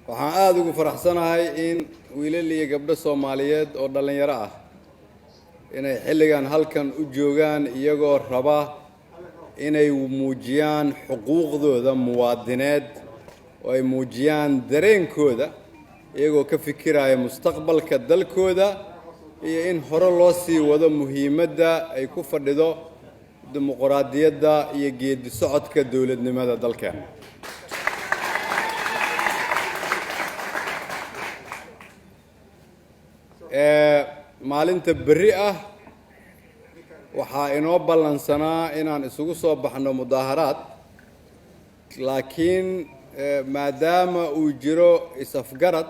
Waxaan aada ugu faraxsanahay in wiilal iyo gabdho Soomaaliyeed oo dhallinyaro ah inay xilligan halkan u joogaan, iyagoo raba inay muujiyaan xuquuqdooda muwaadineed oo ay muujiyaan dareenkooda, iyagoo ka fikiraya mustaqbalka dalkooda iyo in hore loo sii wado muhiimadda ay ku fadhido dimuqraadiyadda iyo geedi socodka dowladnimada dalkeena. Maalinta berri ah waxaa inoo ballansanaa inaan isugu soo baxno mudaaharaad, laakiin maadaama uu jiro is-afgarad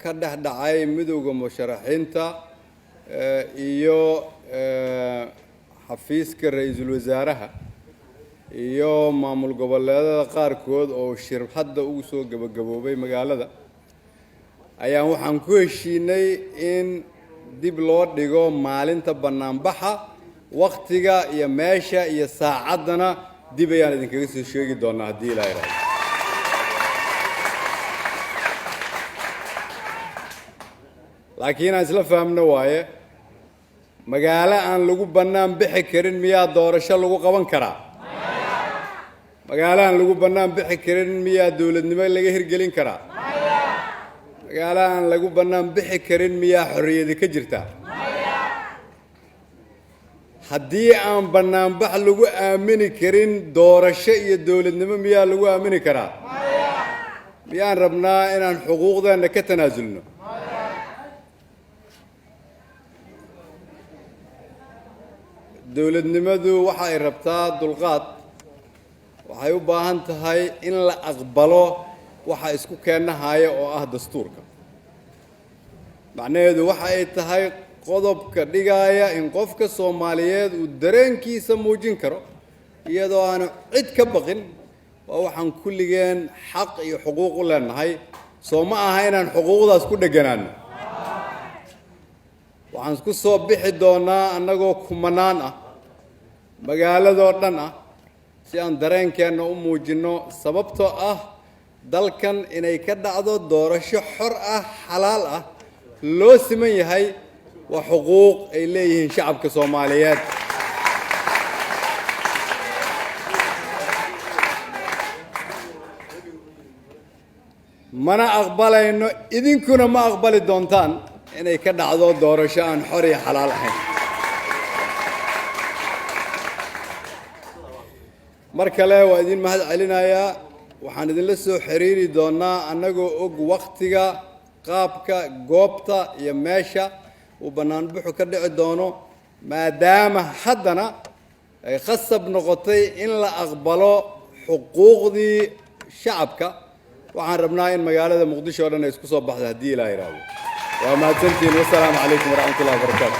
ka dhex dhacay midowda musharaxiinta iyo xafiiska ra-iisul wasaaraha iyo maamul goboleedada qaarkood oo shir hadda ugu soo gebagaboobay magaalada, ayaan waxaan ku heshiinay in dib loo dhigo maalinta bannaanbaxa. Wakhtiga iyo meesha iyo saacaddana dib ayaan idinkaga soo sheegi doonaa haddii Ilaa iraado. Laakiin aan isla fahmno waaye, magaalo aan lagu bannaan bixi karin miyaa doorasho lagu qaban karaa? Magaalo aan lagu bannaan bixi karin miyaa dowladnimo laga hirgelin karaa? Magaalo aan lagu bannaan bixi karin miyaa xorriyadi ka jirtaa? Haddii aan bannaanbax lagu aamini karin, doorasho iyo dowladnimo miyaa lagu aamini karaa? Miyaan rabnaa inaan xuquuqdeenna ka tanaasulno? Dowladnimadu waxa ay rabtaa dulqaad, waxay u baahan tahay in la aqbalo waxa isku keennahaya oo ah dastuurka. Macnaheedu waxa ay tahay qodobka dhigaaya in qofka Soomaaliyeed uu dareenkiisa muujin karo iyadoo aanu cid ka baqin, waa waxaan kulligeen xaq iyo xuquuq u leenahay. Soo ma aha inaan xuquuqdaas ku dheganaano? Waxaan ku soo bixi doonaa annagoo kumanaan ah, magaaladoo dhan ah, si aan dareenkeenna u muujinno, sababtoo ah dalkan inay ka dhacdo doorasho xor ah, xalaal ah, loo siman yahay, waa xuquuq ay leeyihiin shacabka Soomaaliyeed. Mana aqbalayno, idinkuna ma aqbali doontaan inay ka dhacdo doorasho aan xor iyo xalaal ahayn. Mar kale waa idin mahad celinayaa. Waxaan idinla soo xiriiri doonaa annagoo og wakhtiga, qaabka, goobta iyo meesha uu bannaanbuxu ka dhici doono, maadaama haddana ay khasab noqotay in la aqbalo xuquuqdii shacabka. Waxaan rabnaa in magaalada Muqdisho o dhan ay isku soo baxdo haddii Ilaa yidhaahdo. Waa mahadsantihiin. Wasalaamu calaykum waraxmat ullahi wabarakaatu.